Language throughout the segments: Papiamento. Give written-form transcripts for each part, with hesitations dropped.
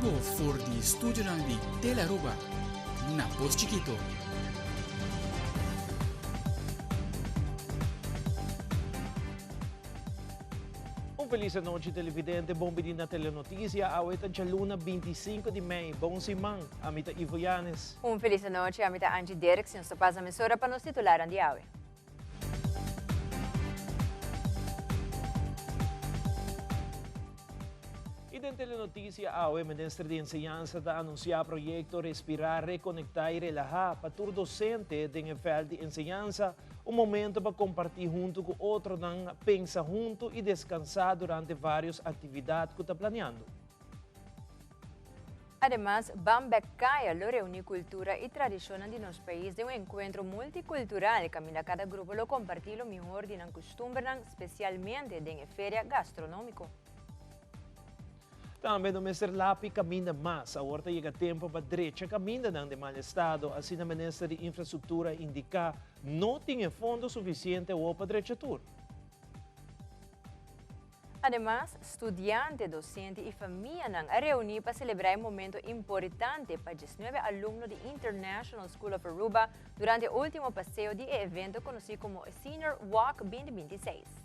bibo for di studionan di Telearuba na Pos Chiquito. Un felis anochi televidente, bon bini na Telenoticia. Awe ta djaluna 25 di mei. Bon siman. Ami ta Ivo Yanes. Un felis anochi, ami ta Angie Derks. Nos ta pasa mesora pa nos titularan di awe. Y den Telenoticia awe, Minister di Enseñansa ta anuncia proyecto Respira, Reconecta y Relaha pa tur docente den e veld di enseñansa, un momento pa comparti hunto cu otronan, pensa hunto y descansa durante varios actividad cu ta planeando. Ademas, Ban Bek Kaya lo reuni cultura y tradicionnan di nos pais den un encuentro multicultural caminda cada grupo lo comparti lo mihor di nan custumbernan, specialmente den e feria gastronomico. Tambe no mester lapi caminda mas. Awor ta yega tempo pa drecha camindanan den mal estado, asina Minister di Infrastructura a indica. No tin e fondo suficiente awor pa drecha tur. Ademas, studiante, docente y famianan a reuni pa celebra e momento importante pa 19 alumno di International School of Aruba durante e ultimo paseo di e evento conoci como Senior Walk 2026.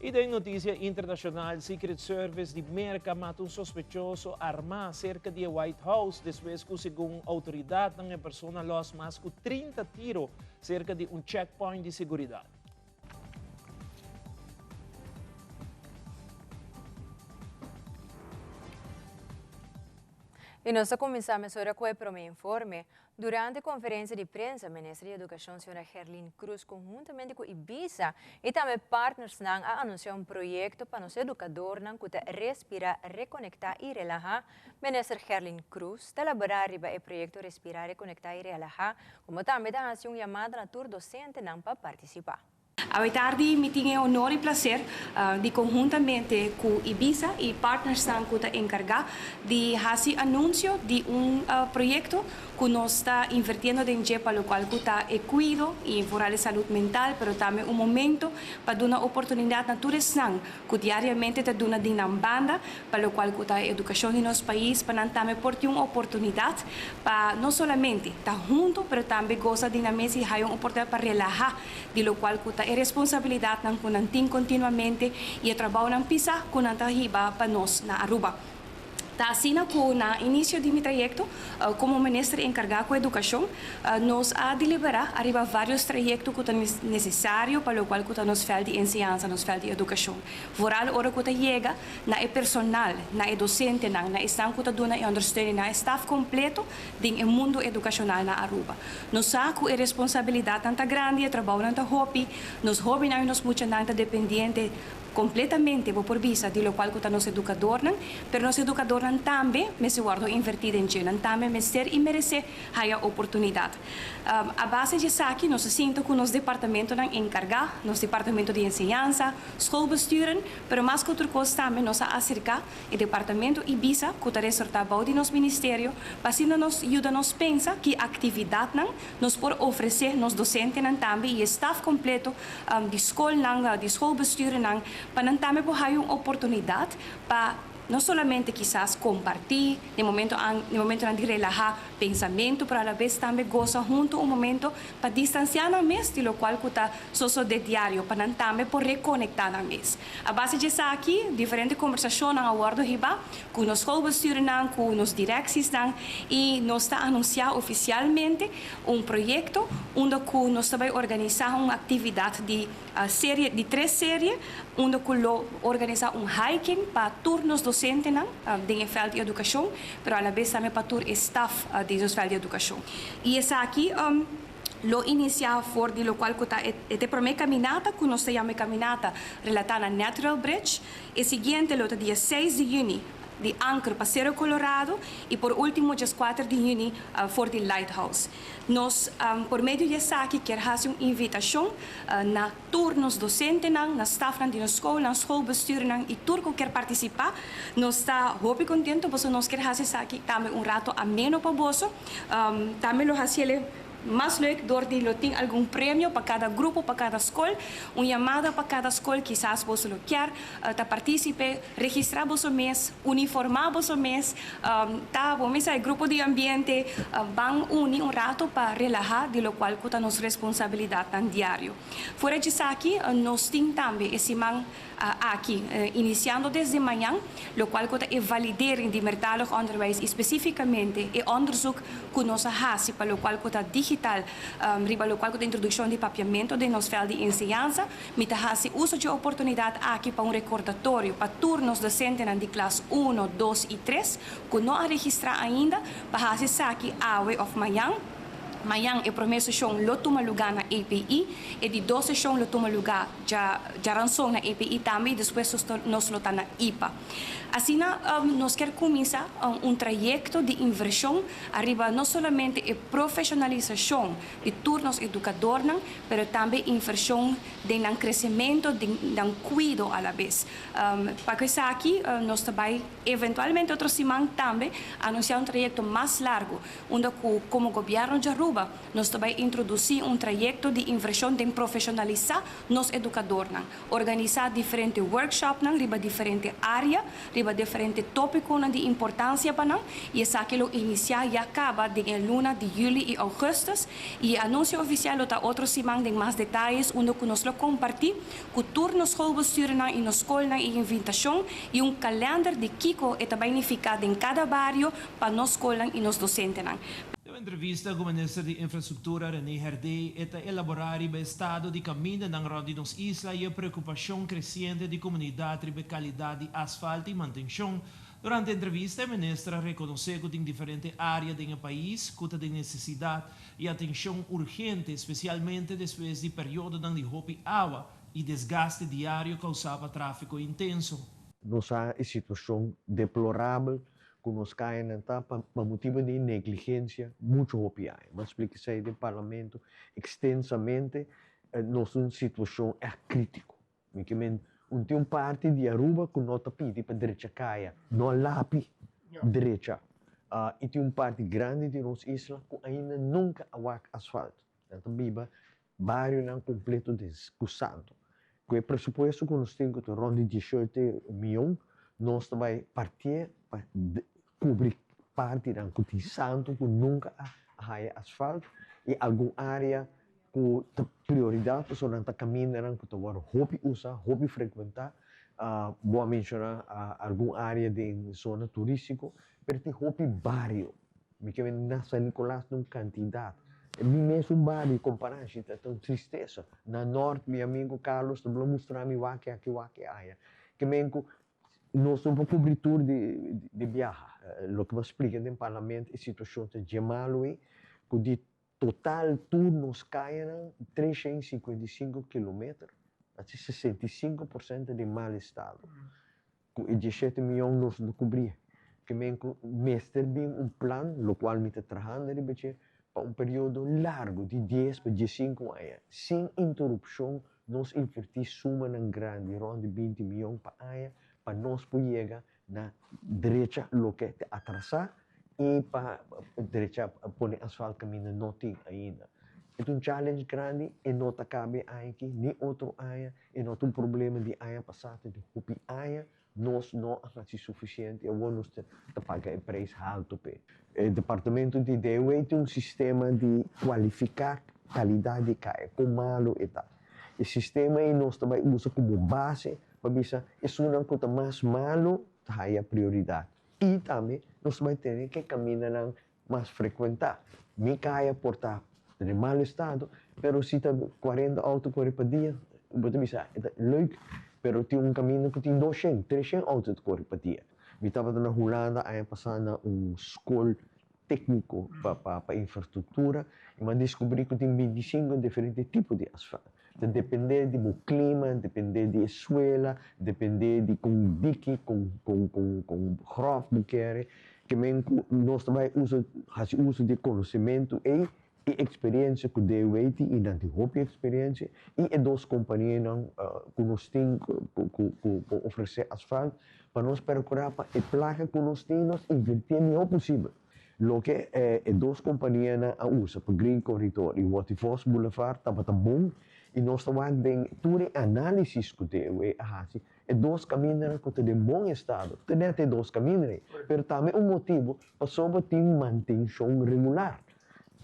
Y den noticia internacional, Secret Service di Merca mata un sospechoso arma cerca di White House despues cu segun autoridadnan e persona a los mas cu 30 tiro cerca di un checkpoint di seguridad. Y nos a cuminsa mesora cu e prome informe. Durante conferencia di prensa, Minister di Educacion Sra. Gerlien Croes conhuntamente cu IBISA y tambe partnersnan a anuncia un proyecto pa nos educadornan cu ta Respira, Reconecta y Relaha. Minister Gerlien Croes ta elabora riba e proyecto Respira, Reconecta y Relaha, como tambe ta haci un yamada na tur docentenan pa participa. Awe tardi mi tin e honor y placer di conhuntamente cu IBISA y partnersnan cu ta encarga di haci anuncio di un proyecto cu nos ta invertiendo den dje pa locual cu ta e cuido y vooral e salud mental, pero tambe un momento pa duna oportunidad na tur esnan cu diariamente ta duna di nan banda pa locual cu ta e educacion di nos pais, pa nan tambe por tin un oportunidad pa no solamente ta hunto pero tambe goza di nan mes y haya un oportunidad pa relaha di locual cu ta e responsabilidadnan cu nan tin continuamente y e trabounan pisa cu nan ta hiba pa nos na Aruba. Ta asina cu na inicio di mi trayecto como minister encarga cu educacion, nos a delibera ariba varios trayecto cu ta necesario pa locual cu ta nos veld di enseñansa, nos veld di educacion. Vooral ora cu ta yega na e personal, na e docentenan, na esnan cu ta duna e ondersteuning, na e staf completo den e mundo educacional na Aruba. Nos sa cu e responsabilidadnan ta grandi, e trabounan ta hopi, nos hobennan y nos muchanan ta dependiente completamente, bo por bisa, di locual cu ta nos educadornan, pero nos educadornan tambe mester wordo inverti den dje, nan tambe mester y merece haya oportunidad. A base di esaki nos a sinta cu nos departamentonan encarga, nos departamento di enseñansa, schoolbesturen, pero mas cu otro cos tambe nos a acerca e departamento y bisa cu ta resorta bou di nos ministerio pa asina nos yuda nos pensa ki actividadnan nos por ofrece nos docentenan tambe y e staf completo di scolnan, di schoolbesturennan pa nan tambe por haya un oportunidad pa no solamente kisas comparti den momento den momentonan di relaha pensamento pero alabes tambe goza hunto un momento pa distancia nan mes di locual cu ta sosode diario pa nan tambe por reconecta nan mes. A base di esaki, diferente kombersashonnan a wòrdu hibá ku nos schoolbestuurnan, ku nos direksiesnan i nos ta anunsiá ofisialmente un proyekto unda ku nos ta bai organisá un aktividat di serie di tres serie unda ku lo organisá un hiking pa tur nos dosentenan den e vèlt di edukashon, pero alabes tambe pa tur e staf den nos vèlt di edukashon. I esaki. Lo inicia for di locual cu ta e e prome caminata cu nos ta yama e caminata relata na Natural Bridge. E siguiente lo ta dia seis di juni di Anker pa Cerro Colorado y por ultimo djes cuater di juni for di Lighthouse. Nos por medio di esaki kier haci un invitacion na tur nos docentenan, na stafnan di nos scolnan, schoolbestuurnan y tur cu kier participa. Nos ta hopi contento pasobra nos kier haci esaki tambe un rato ameno pa boso. Tambe lo haci el e. Mas leuk door di lo tin algun premio pa cada grupo, pa cada scol, un yamada pa cada scol, kisas boso lo kier ta participe, registra boso mes, uniforma boso mes, ta bo mes e grupo di ambiente, ban uni un rato pa relaha di locual cu ta nos responsabilidadnan diario. Fuera di esaki nos tin tambe e siman aki, iniciando desde mañan, locual cu ta e validering di meertalig onderwijs y specificamente e onderzoek cu nos a haci pa locual cu ta digital riba locual cu ta introduccion di Papiamento den nos veld di enseñansa. Mi ta haci uso dje oportunidad aki pa un recordatorio pa tur nos docentenan di klas uno, dos y tres cu no a registra ainda pa haci esaki awe of mañan. Mañan e promé seshon lo tuma lugá na EPI, e di dos seshon lo tuma lugá dja djaranson na EPI tambe i despues nos lo ta na ipa. Asina nos kier kuminsá un trayekto di invershon ariba no solamente e profeshonalisashon di tur nos edukadornan, pero tambe invershon den nan kresementu, den nan kuido alabes. Pa ku esaki nos ta bai eventualmente otro siman tambe anunsiá un trayekto mas largu unda cu como Gobierno di Aruba nos ta bay introduci un trayecto di inversion den profesionalisa nos educadornan, organisa diferente workshopnan riba diferente area, riba diferente topiconan di importancia pa nan y esaki lo inicia ya caba den e luna di juli y augustus y e anuncio oficial lo ta otro siman den mas detayes unda cu nos lo comparti cu tur nos schoolbestuurnan y nos scolnan e invitacion y un kalender di kico e ta bay nifica den cada bario pa nos skolnan i nos dosentenan. Den un entrevista ku Minister di Infrastruktura René Herdé e ta elaborá riba e estado di kamindanan rònt di nos isla i e preokupashon kresiente di komunidat riba e kalidat di asfalt i mantenshon. Durante e entrevista e minister a rekonosé ku tin diferente área den e pais ku ta den nesesidat i atenshon urgente, spesialmente despues di periodonan di hopi awa i desgaste diario kousá pa tráfiko intenso. Nos sa e situashon deplorabel ku nos kayanan ta pa motibu di negligensia muchu hopi aña. Bo a splika esei den parlamento ekstensamente, nos ta un situashon ègt kritiko. Mi ke men un tin un parti di Aruba ku no ta pidi pa drecha kaya, no a lapi drecha. I tin un parti grandi di nos isla ku ainda nunka a wak asfalto. Nan ta biba Barionan kompleto den ku santo. Ku e presupuesto ku nos tin ku ta rond di dieshote mion, nos ta bai partié pa kubri partinan ku tin santo ku nunka a haya asfalt i algun área ku ta prioridat pasobra nan ta kamindanan ku ta wòrdu hopi usa, hopi frekuentá. Bo a menshoná algun área den zona turístiko, pero tin hopi bario. Mi ke bini na San Nicolas na un kantidat. Mi mes un bario kompará shi ta un tristesa. Na nort mi amigo Carlos ta blo mustra mi wak aki wak aya. Ke men ku nos no por kubri tur di di biaha. Loke mi a splika den parlamento e situashon ta dje malu ei ku di total tur nos kayanan 355 kilometer, hasi 65% ta den mal estado. Ku e dieshete mion nos no kubri. Ke men ku mester bin un plan, lokual mi ta trahando riba dje, pa un periodo largu di dies pa diesinku aña, sin interupshon nos invertí sumanan grandi, rònt di 20 mion pa aña, pa nos por yega na drecha loke ta atrasá i pa drecha pone asfalt kaminda no tin ainda. E ta un challenge grandi, e no ta kaba e aña aki ni otro aña. E no ta un problema di aña pasá, ta di hopi aña nos no a hasi sufisiente i awor nos ta paga e preis haltu p'e. E departamento di DOW tin un sistema di kualifiká kalidat di kaya, kon malu e ta. E sistema ei nos ta bai usa komo base pa bisa esunnan ku ta mas malu ta haya prioridat. I tambe nos ta bai tene ke kamindanan mas frekuentá. Mi kaya por ta den mal estado, pero si ta 40 outo kore pa dia, bo ta bisa e ta leuk, pero tin un kaminda ku tin 200, 300 outo ta kore pa dia. Mi tabata na Hulanda aña pasá na un skol tékniko pa infrastruktura i mi a deskubrí ku tin 25 diferente tipo di asfalt. Ta dependé di bo klima, dependé di e suela, dependé di kon diki, kon gròf bo kere. Ke men ku nos ta bai usa, hasi uso di e konosementu ei i eksperensia ku DUW tin i nan tin hopi eksperensia i e dos kompanianan ku nos tin ku por ofresé asfalt pa nos perkurá pa e plaka ku nos tin nos invertié mihó posibel. Loke e dos kompanianan a usa pa Green Corridor i Watty Vos Boulevard tabata bon i nos ta wak den tur e análisis ku DOE a hasi, e dos kamindanan ku ta den bon estado, ta nèt e dos kaminda ei, pero tambe un motibu pasobra tin mantenshon regular.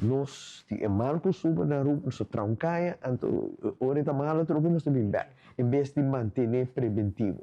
Nos tin e mal kustumber na Aruba, nos ta traha un kaya, anto ora e ta malo atrobe nos ta bin bèk, en bes di mantené preventivo.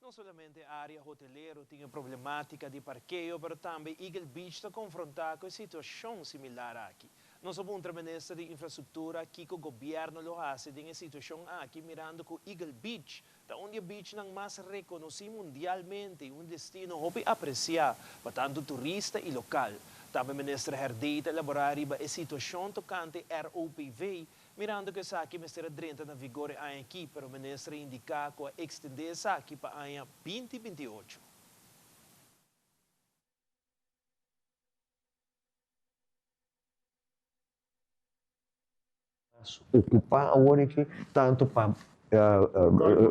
No solamente área hotelero tin e problemátika di parkeo, pero tambe Eagle Beach ta konfrontá ku e situashon similar aki. Nos a puntra Minister di Infrastruktura kiko gobièrnu lo hasi den e situashon aki mirando ku Eagle Beach ta un di e beachnan mas rekonosí mundialmente i un destino hopi apresiá pa tantu turista i lokal. Tambe Minister Herdé ta elaborá riba e situashon tokante ROPV Mirando ku esaki mester a drenta na vigor e aña aki, pero minister a indiká ku a ekstendé esaki pa aña 2028. Mas okupá awor aki, tantu pa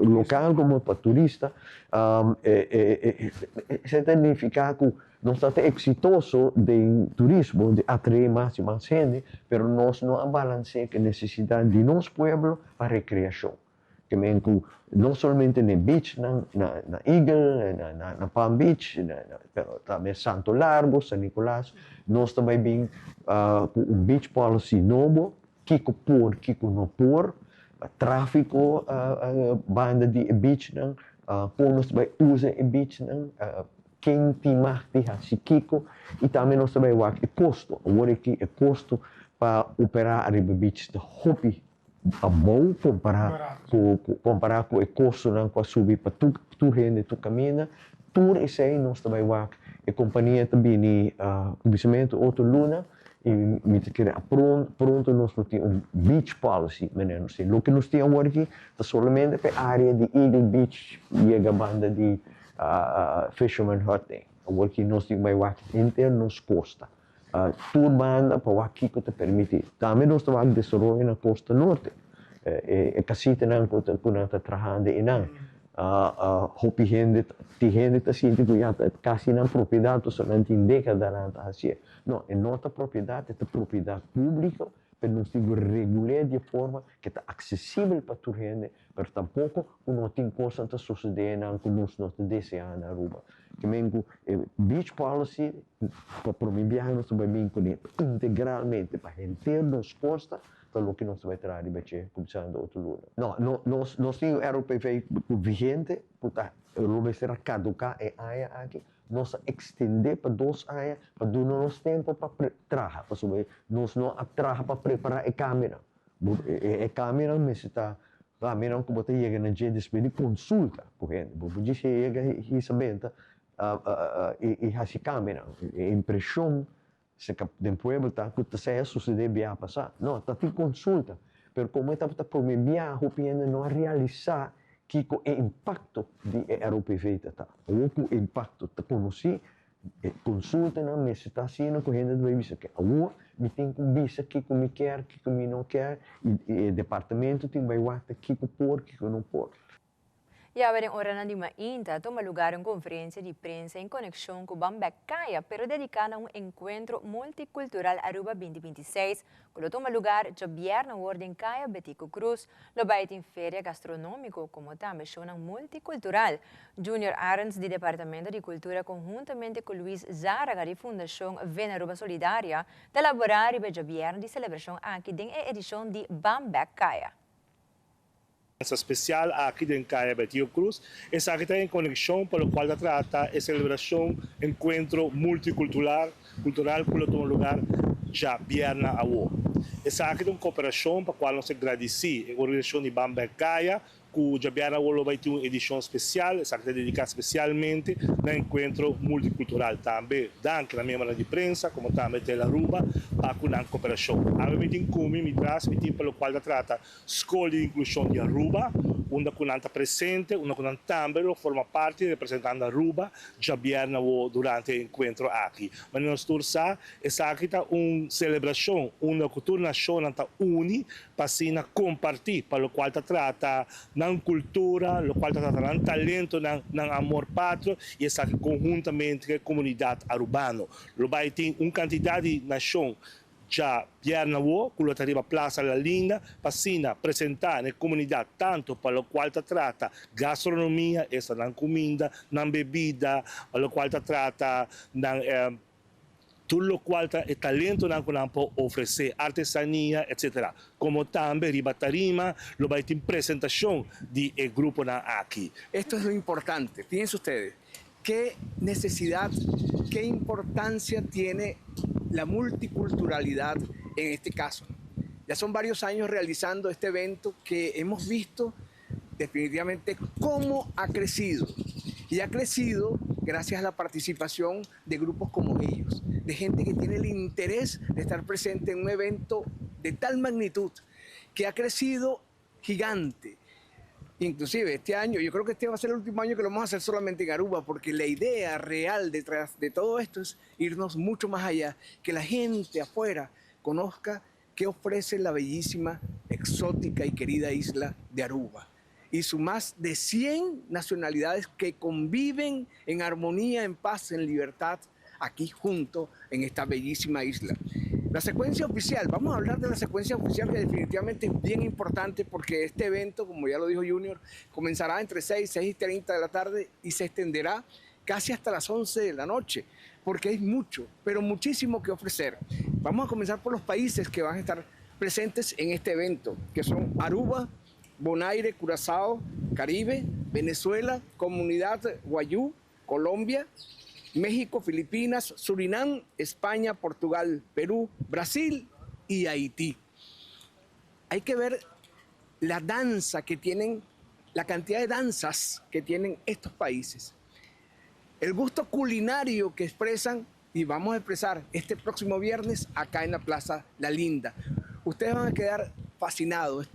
lokal komo pa turista, esei ta nifiká ku Nos ta ta eksitoso den turismo di atraé mas i mas hende, pero nos no a balans'é ku e nesesidat di nos pueblo pa rekreashon. Ke men ku no solamente na e beachnan na na Eagle, na na na Palm Beach, na na pero tambe Santo Largo, San Nicolas, nos ta bai bin ku un beach policy nobo, kiko por, kiko no por, tráfiko banda di e beachnan, kon nos ta bai usa e beachnan, Ken tin mag di hasi kiko i tambe nos ta bai wak e kosto. Awor aki e kosto pa operá ariba beach ta hopi abou kompará ku kompará ku e kostonan ku a subi pa tur tur hende tur kaminda. Tur esei nos ta bai wak. E kompania ta bini kuminsamentu otro luna i mi ta kere a pronto nos lo tin un beach policy manera nos tin. Loke nos tin awor aki ta solamente pa e área di Eagle Beach yega banda di Fisherman Hut den. Awor ki nos tin bai wak henter nos kosta. Tur banda pa wak kiko ta permiti. Tambe nos ta wak desaroyo na kosta norte. E kasitanan ku ku nan ta trahando einan. Hopi hende, tin hende ta sinti ku ya ta kasi nan propiedat pasobra nan tin dekadanan ta hasié. No, e no ta propiedat, e ta propiedat públiko, pero nos tin ku regul'é di e forma ku ta aksesibel pa tur hende Pero tampoco cu no tin cosnan ta sucede nan cu nos no ta desea na Aruba. Ke men cu e beach policy pa prome biaha nos ta bay bin cune integralmente pa henter nos costa ta loke nos ta bay traha riba dje cuminsando otro luna. No, no, nos, nos tin un ROPV vigente cu ta lo mester a caduca e aña aki. Nos a extende pa dos aña pa duna nos tempo pa traha pasobra nos no a traha pa prepara e cambionan. Bo e cambionan mester ta cambionan cu bo ta yega na dje despues di consulta cu hende. Bo por djis yega hisa benta y haci cambionan. E impresion den pueblo ta cu ta esey a sucede bia pasa. No, ta tin consulta, pero como e tabata prome bia hopi hende no a realisa kico e impacto di e ROPV ta ta. Awor cu e impacto ta conoci, E consultanan mester ta haciendo cu hende ta bay bisa ke awor mi tin cu bisa kico mi kier, kico mi no kier y e departamento tin bay wak ta kico por, kico no por. Djawe den oranan di mainta a tuma lugar un conferencia di prensa en conexion cu Ban Bek Kaya, pero dedica na un encuentro multicultural Aruba 2026 cu lo tuma lugar djabièrnè awor den Kaya Betico Croes. Lo bai tin feria gastronomico como tambe shownan multicultural. Junior Arends di Departamento di Cultura conhuntamente cu Luis Zaraga di Fundacion Venaruba Solidaria ta labora riba e djabièrnè di celebracion aki den e edicion di Ban Bek Kaya. Mesa special aki den Kaya Betico Croes. Esaki ta en conexion pa locual ta trata e celebracion Encuentro Multicultural Cultural cu lo tuma lugar djabièrnè awo. Esaki ta un cooperacion pa cual nos ta gradici e organisacion di Ban Bek Kaya cu djabièrnè awo lo bay tin un edicion special. Esaki ta dedica specialmente na Encuentro Multicultural. Tambe danki na miembronan di prensa como tambe Tele Aruba pa cu nan cooperacion. Awe mi tin cu mi, mi tras mi tin pa locual ta trata Skol di Inklushon di Aruba. unda ku nan ta presente, unda ku nan tambe lo forma parti representando Aruba djabièrnè awo durante e enkuentro aki. Manera nos tur sa, esaki ta un selebrashon unda ku tur nashonnan ta uni pa asina kompartí pa lokual ta trata nan kultura, lokual ta trata nan talentonan, nan amor patrio i esaki konhuntamente ku e komunidat arubano. Lo bai tin un kantidat di nashon djabièrnè awo ku lo ta riba Plaza La Linda pa asina presentá na e komunidat tantu pa lokual ta trata gastronomia, esta nan kuminda, nan bebida, pa lokual ta trata nan tur lokual ta e talentonan ku nan por ofresé, artesania, etsetera. Komo tambe riba tarima lo bai tin presentashon di e gruponan aki. Esto es lo importante, fíjense ustedes, qué necesidad, qué importancia tiene la multiculturalidad en este caso. Ya son varios años realizando este evento que hemos visto definitivamente cómo ha crecido. Y ha crecido gracias a la participación de grupos como ellos, de gente que tiene el interés de estar presente en un evento de tal magnitud, que ha crecido gigante. Inclusive este año, yo creo que este va a ser el último año que lo vamos a hacer solamente en Aruba, porque la idea real detrás de todo esto es irnos mucho más allá, que la gente afuera conozca qué ofrece la bellísima, exótica y querida isla de Aruba y sus más de 100 nacionalidades que conviven en armonía, en paz, en libertad, aquí junto en esta bellísima isla. La secuencia oficial, vamos a hablar de la secuencia oficial que definitivamente es bien importante porque este evento, como ya lo dijo Junior, comenzará entre 6, 6:30 de la tarde y se extenderá casi hasta las 11 de la noche, porque hay mucho, pero muchísimo que ofrecer. Vamos a comenzar por los países que van a estar presentes en este evento, que son Aruba, Bonaire, Curazao, Caribe, Venezuela, Comunidad Guayú, Colombia, México, Filipinas, Surinam, España, Portugal, Perú, Brasil y Haití. Hay que ver la danza que tienen, la cantidad de danzas que tienen estos países. El gusto culinario que expresan y vamos a expresar este próximo viernes acá en la Plaza La Linda. Ustedes van a quedar fascinados,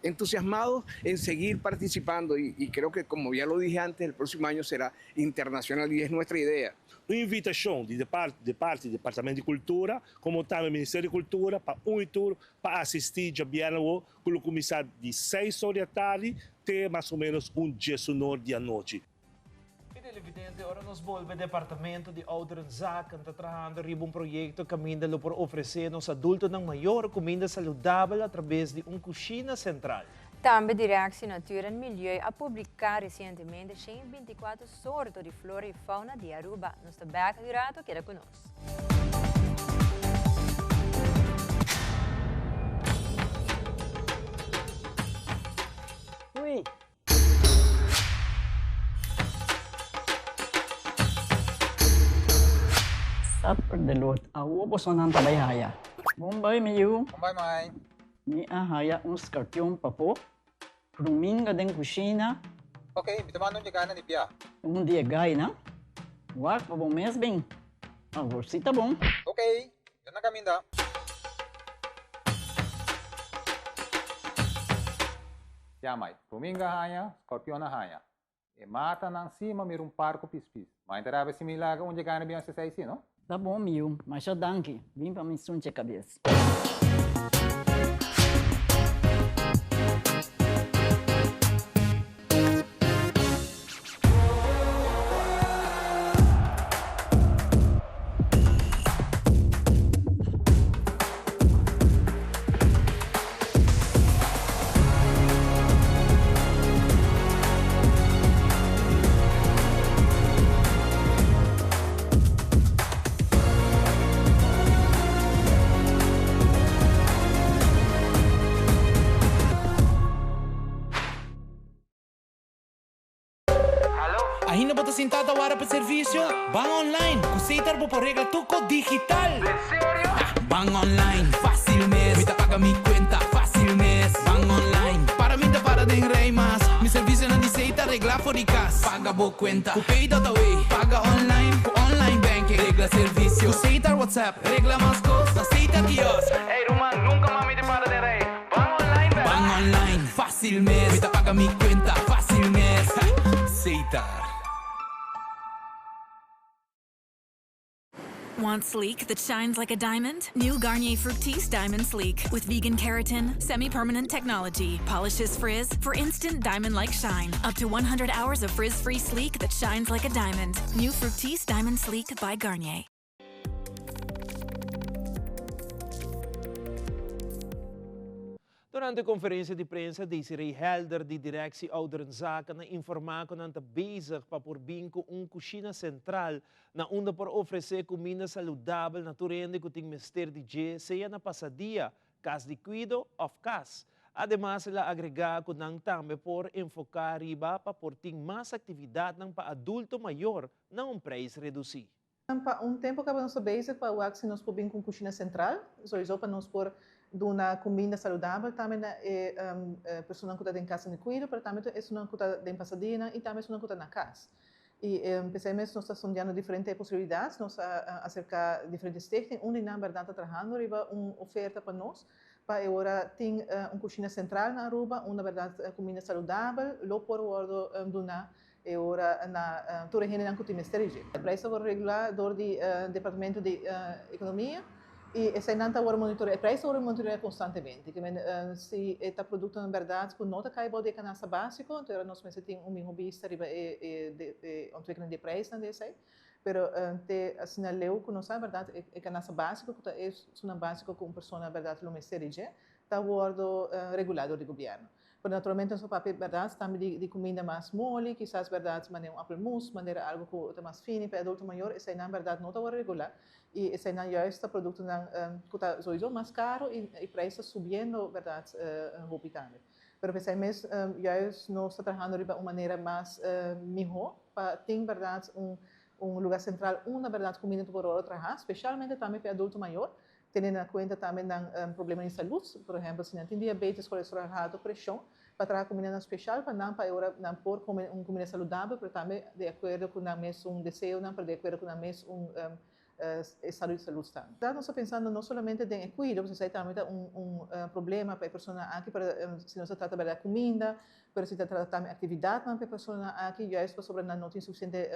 entusiasmados en seguir participando y creo que, como ya lo dije antes, el próximo año será internacional y es nuestra idea. Un invitashon di di parti di Departamento di Kultura, komo tambe Ministerio di Kultura, pa un i tur pa asistí djabièrnè awo ku lo kuminsá di seis or di atardi te mas o ménos un diesunor di anochi. E televidente, ora nos bolbe Departamento di Ouderenzaken ta trahando riba un proyecto caminda lo por ofrece nos adultonan mayor cuminda saludabel a traves di un cushina central. Tambe Directie Natuur en Milieu a publica recientemente 124 sorto di flora y fauna di Aruba. Nos ta bek di rato, keda cu nos. Ui. Supper de Lord, awo bosonan ta bai haya. Bon bai mi yu. Bon bai mai. Mi a haya un skarpion pafó, kruminga den kushina. Ok, mi ta manda un dje gana di bia. Un di e gainan. Wak pa bo mes bin. Awor si ta bon. Ok, yo na kaminda. Ya mai, Ruminga haña, Scorpion a haña. E matanan si ma mira un par ku pispis. Ma inta rabia si mi laga un dje gana bin hasi esei si, no? Ta bon mi yu, masha danki. Bin pa mi sunche kabes. Ainda bo ta sintá ta wara pa servisio? Ban online! Ku Setar bo por regla tur kos digital! Den serio? Ban online, fásil mes! Mi ta paga mi kuenta, fásil mes! Ban online, para mi ta para den rei mas! Mi servisionan di Setar reglá for di kas! Paga bo kuenta ku Pay.awe! Paga online ku online banking! Regla servisio ku Setar WhatsApp! Regla mas kos na Setar Kiosk! Ey ruman, nunka mas mi ta para den rei! Ban online bèk! Ban online, fásil! fácil mes. Mi ta paga mi cuenta fácil mes. Setar. Want sleek that shines like a diamond? New Garnier Fructis Diamond Sleek with vegan keratin, semi-permanent technology, polishes frizz for instant diamond-like shine. Up to 100 hours of frizz-free sleek that shines like a diamond. New Fructis Diamond Sleek by Garnier. Durante konferensia di prensa Desiree Helder di Directie Ouderenzaken a informá ku nan ta bezig pa por bin ku un kushina sentral na unda por ofresé kuminda saludabel na tur hende ku tin mester di dje sea na pasadia, kas di kuido òf kas. Ademas el a agregá ku nan tambe por enfoká riba pa por tin mas aktividatnan pa adulto mayor na un preis redusí. Pa un tempu kaba nos ta bezig pa wak si nos por bin ku un kushina sentral, sowieso pa nos por duna kuminda saludabel tambe na e personanan ku ta den kasa di kuido, pero tambe ta esunnan ku ta den Pasadena i tambe esunnan ku ta na kas. I p'esei mes nos ta sondeando diferente posibilidat, nos a aserká diferente stichting, un di nan bèrdat ta trahando riba un oferta pa nos pa e ora tin un kushina sentral na Aruba unda bèrdat kuminda saludabel lo por wòrdu duna E ora na tur e hendenan ku tin mester di dje. E prijs ta wòrdu regulá dor di Departamento di Ekonomia i eseinan ta wòrdu monitoreá, e prijs ta wòrdu monitoreá konstantemente. Ke men si e ta produktonan bèrdat ku no ta kai bou di e kanasta básiko, anto ora nos mester tin un mihó bista riba e ontwikkeling di e prijsnan di esei. Pero te asina leu ku nos sa bèrdat e kanasta básiko ku ta esunnan básiko ku un persona bèrdat lo mester di dje ta wòrdu regulá dor di gobièrnu. Pero naturalmente nos ta papia berdad tambe di di cuminda mas moli, kisas berdad manera un appelmoes, manera algo cu ta mas fini pa e adulto mayor, eseinan berdad no ta worde regula y eseinan juist ta productonan cu ta sowieso mas caro y e prijs ta subiendo berdad hopi tambe. Pero p'esei mes juist nos ta trahando riba un manera mas miho pa tin berdad un un lugar central unda berdad cuminda ta por worde traha, specialmente tambe pa e adulto mayor, Tene na kuenta tambe nan problema di salud, por ehempel si nan tin diabetes, kolesterol haltu, preshon, pa traha kumindanan speshal pa nan pa e ora nan por kome un kuminda saludabel pero tambe di akuerdo ku nan mes un deseonan, pero di akuerdo ku nan mes un estado di salud tambe. Nos ta pensando no solamente den e kuido, pasobra esei tambe ta un un problema pa e personanan aki, pero si nos ta trata berdad kuminda, pero si ta trata tambe aktividatnan pa e personanan aki, juist pasobra nan no tin sufisiente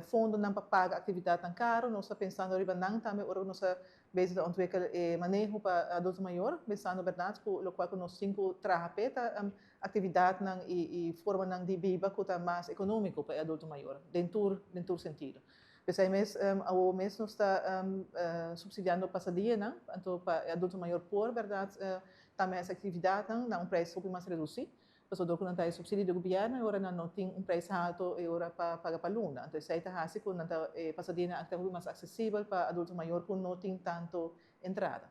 Fondonan pa paga actividadnan caro, nos ta pensando riba nan tambe ora cu nos ta bezig ta ontwikkel e maneho pa adulto mayor, pensando berdad cu locual cu nos tin cu traha p'e ta actividadnan y formanan di biba cu ta mas economico pa e adulto mayor den tur den tur sentido. P'esey mes awo mes nos ta subsidiando pasadianan anto pa e adulto mayor por berdad tambe haci actividadnan na un prijs hopi mas reduci. Pasobra dor ku nan ta e supsidio di gobièrnu e ora nan no tin un preis haltu e ora pa paga pa luna. Anto esei ta hasi ku nan ta e pasadianan aki ta hopi mas aksesibel pa adulto mayor ku no tin tantu entrada.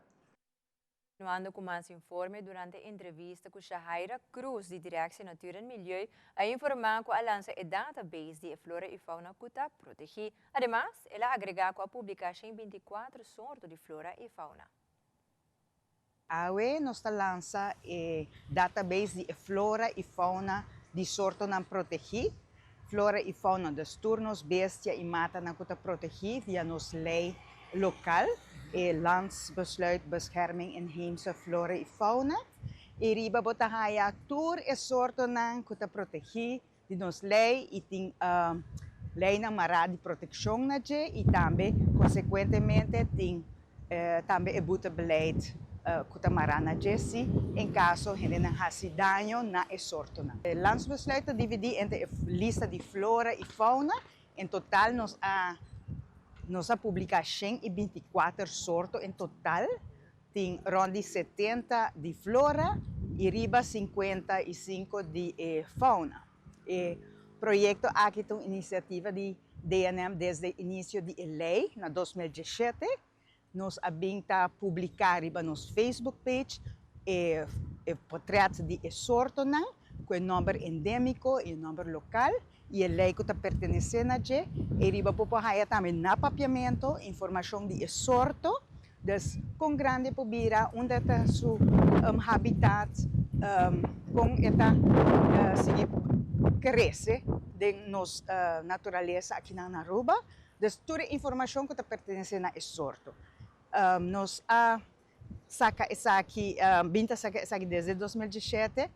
Continuando cu mas informe, durante entrevista cu Shahaira Cruz di Directie Natuur en Milieu a informa cu a lansa e database di e flora y fauna cu ta protegi. Ademas, el a agrega cu a publica 124 sorto di flora y fauna. Awe nos ta lansa e database di e flora i fauna di sortonan protegí, flora i fauna, dus tur nos bestia i matanan ku ta protegí via nos lei lokal, e Landsbesluit Bescherming Inheemse Flora i Fauna. I riba bo ta haya tur e sortonan ku ta protegí di nos lei i tin leinan mará di protekshon na dje i tambe konsekuentemente tin tambe e boetebeleid ku ta mará na dje si en kaso hendenan hasi daño na e sortonan. E landsbesluit ta dividí entre e lista di flora i fauna. En total nos a nos a publiká 124 sorto en total. Tin rond di 70 di flora y riba 55 di e fauna. E proyecto aki ta un iniciativa di DNM desde inicio di e ley na 2017. Nos a bin ta publica riba nos Facebook page e e potret di e sortonan cu e nomber endemico y e nomber local y e ley cu ta pertenece na dje. E riba bo por haya tambe na Papiamento informacion di e sorto. Dus kon grandi por bira, unda ta su habitat, kon e ta sigui krese den nos naturalesa akinan na Aruba. Dus tur e informashon ku ta pertenesé na e sorto. Nos a saka esaki, bin ta saka esaki desde 2017.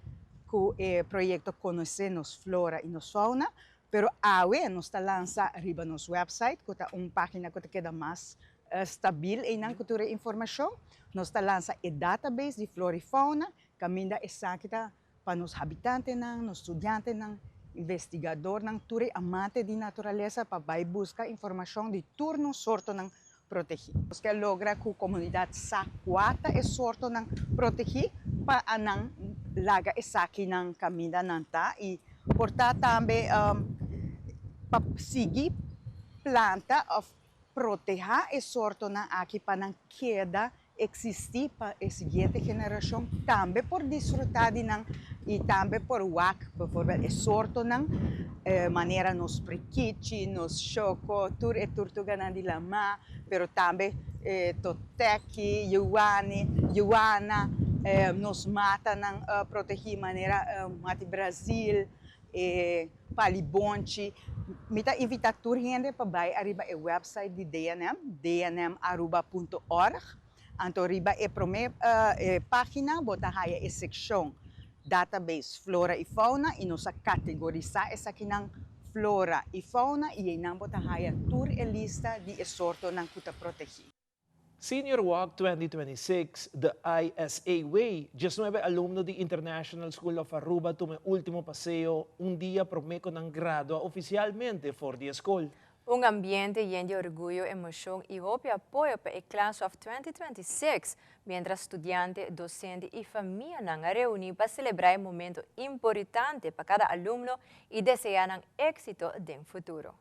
ku e proyekto Konosé nos flora i nos fauna, pero awe nos ta lansa riba nos website ku ta un página ku ta keda mas stabil einan ku tur e informashon. Nos ta lansa e database di flora i fauna kaminda esaki ta pa nos habitantenan, nos studiantenan, investigadornan, tur e amante di naturalesa pa bai buska informashon di tur nos sortonan protegí. Nos ke logra ku komunidat sa kua ta e sortonan protegí pa nan laga esakinan kaminda nan ta i por ta tambe pa sigui planta òf protehá e sortonan aki pa nan keda eksistí pa e siguiente generashon tambe por disfrutá di nan i tambe por wak bijvoorbeeld e sortonan manera nos prikichi, nos shoko, tur e turtuganan di lamá, pero tambe e toteki, yuwani, yuwana, nos matanan protegí manera mati Brazil, e palibonchi. Mi ta invitá tur hende pa bai ariba e website di DNM, dnmaruba punto org. Anto riba e promé página bo ta haya e sekshon Database Flora i Fauna i nos a kategorisá esakinan Flora i Fauna i einan bo ta haya tur e lista di e sortonan ku ta protegí. Senior Walk 2026, The ISA Way, Diesnuebe alumno di International School of Aruba tuma e ultimo paseo un dia prome cu nan gradua oficialmente for di e scol. Un ambiente yen di orguyo, emocion y hopi apoyo pa e Class of 2026, mientras studiante, docente y famianan a reuni pa celebra e momento importante pa cada alumno y desea nan exito den futuro.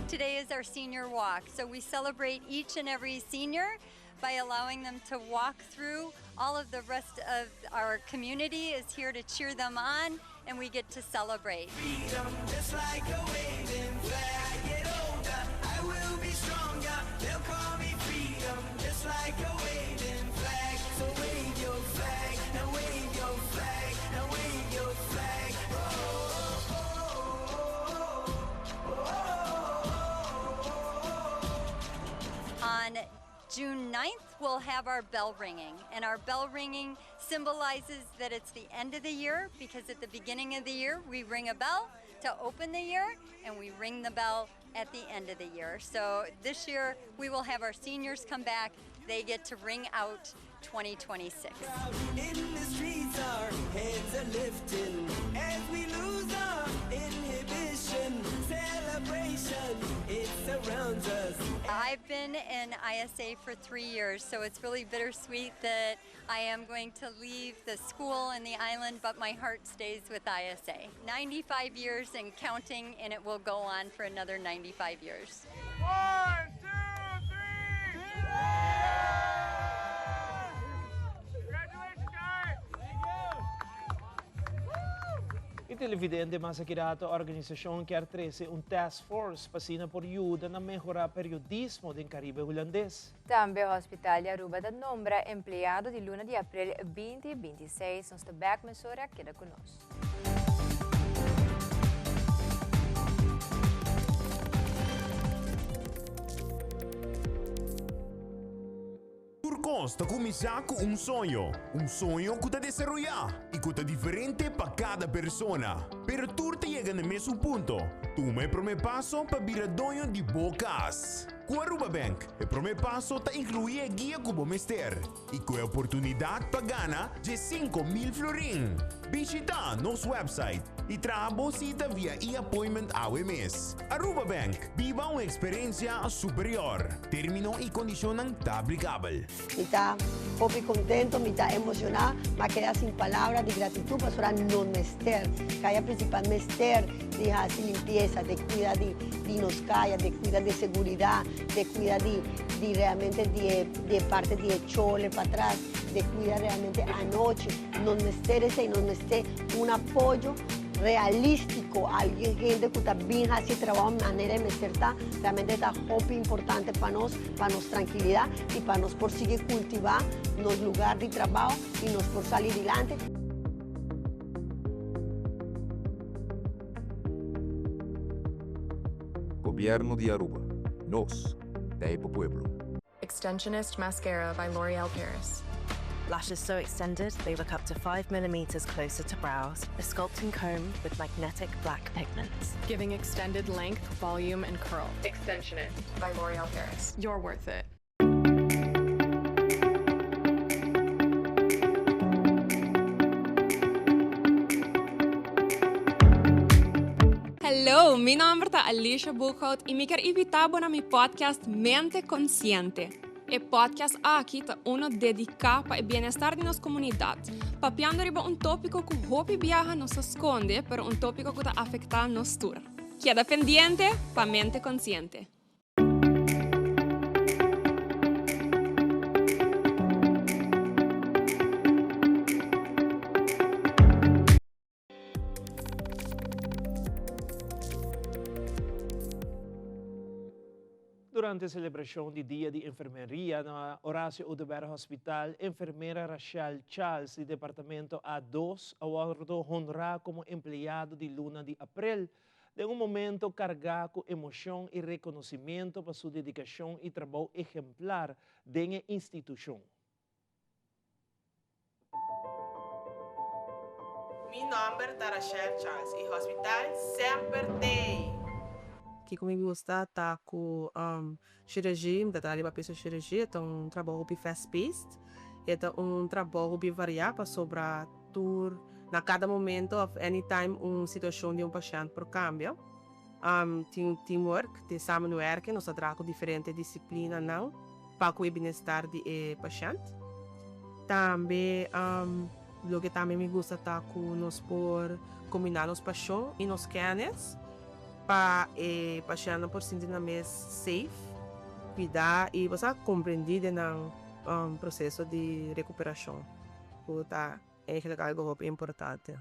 Today is our senior walk, so we celebrate each and every senior by allowing them to walk through. All of the rest of our community is here to cheer them on, and we get to celebrate. Freedom, just like a waving flag. Get older, I will be stronger. They'll call me freedom, just like a waving flag. So wave your flag, now wave your flag, now wave your flag. Oh, oh, oh, oh, On June 9th, we'll have our bell ringing. And our bell ringing symbolizes that it's the end of the year because at the beginning of the year, we ring a bell to open the year and we ring the bell at the end of the year. So this year, we will have our seniors come back. They get to ring out 2026. In the streets, our heads are lifting as we lose our inhibition. Celebration, it surrounds us. I've been in ISA for three years, so it's really bittersweet that I am going to leave the school and the island, but my heart stays with ISA. 95 years and counting, and it will go on for another 95 years. One, two, three! Congratulations, guys! Thank you! E televidente mas akirato organisashon kier trese un task force pa asina por yuda na mehorá periodismo den Karibe Hulandes. Tambe Hospital di Aruba ta nombra empleado di luna di april 2026. Nos ta bek mesora, keda ku nos. Tur kos ta kuminsá ku un soño, un soño ku ta desaroyá i ku ta diferente pa kada persona. Pero tur ta yega na e mesun punto, tuma e promé paso pa bira doño di bo kas. Ku Aruba Bank, e promé paso ta inkluí e guia ku bo mester i ku e oportunidat pa gana 15,000 florin. Bishitá nos website i traha bo sita via e-appointment awe mes. Aruba Bank, biba un eksperensia superior. Término i kondishonnan ta aplikabel. Mi ta hopi contento, mi ta emociona, m'a keda sin palabra di gratitud pasobra no mester, caya principal mester di haci limpieza, di cuida di di nos caya, di cuida di seguridad, di cuida di di realmente di e di e parte di e chole patras, di cuida realmente anochi, nos mester esey, nos mester un apoyo realistico, alguien hende cu ta bin haci e trabao manera e mester ta, realmente ta hopi importante pa nos. pa nos trankilidat i pa nos por sigui kultivá nos lugar di trabao i nos por sali dilante. Gobierno di Aruba. Nos ta e pa pueblo. Extensionist Mascara by L'Oreal Paris. Lashes so extended they look up to 5 millimeters closer to brows. A sculpting comb with magnetic black pigments. Giving extended length, volume and curl. Extensionist by L'Oreal Paris. You're worth it. Hello, mi nomber ta Alicia Boekhout y mi kier invita bo na mi podcast Mente Consciente. E podcast aki ta uno dedica pa e bienestar di nos comunidad, papiando riba un topico cu hopi biaha nos ta sconde, pero un topico cu ta afecta nos tur. Keda pendiente pa Mente Consciente. Durante celebracion di Dia di Enfermeria na Horacio Oduber Hospital, enfermera Rachel Charles di departamento A dos a wordo honra como empleado di luna di april, den un momento carga cu emocion y reconocimento pa su dedicacion y trabou ehemplar den e institucion. Mi nòmber ta Rachel Charles i Hospital semper t'ei! Kiko mi gusta ta ku shirurgia, mi ta traha riba piso shirurgia, e ta un trabou hopi fast paced, e ta un trabou hopi variá pasobra tur na kada momento of anytime un situashon di un pashènt por kambia. Tin teamwork, tin samenwerking, nos ta traha ku diferente disiplinanan. pa ku e bienestar di e pashènt. Tambe loke tambe mi gusta ta ku nos por kombiná nos pashon i nos kènis pa e pashèntnan por sinti nan mes safe, kuidá i bo sa komprendí den nan proseso di rekuperashon ku ta Eigenlijk algo hopi importante.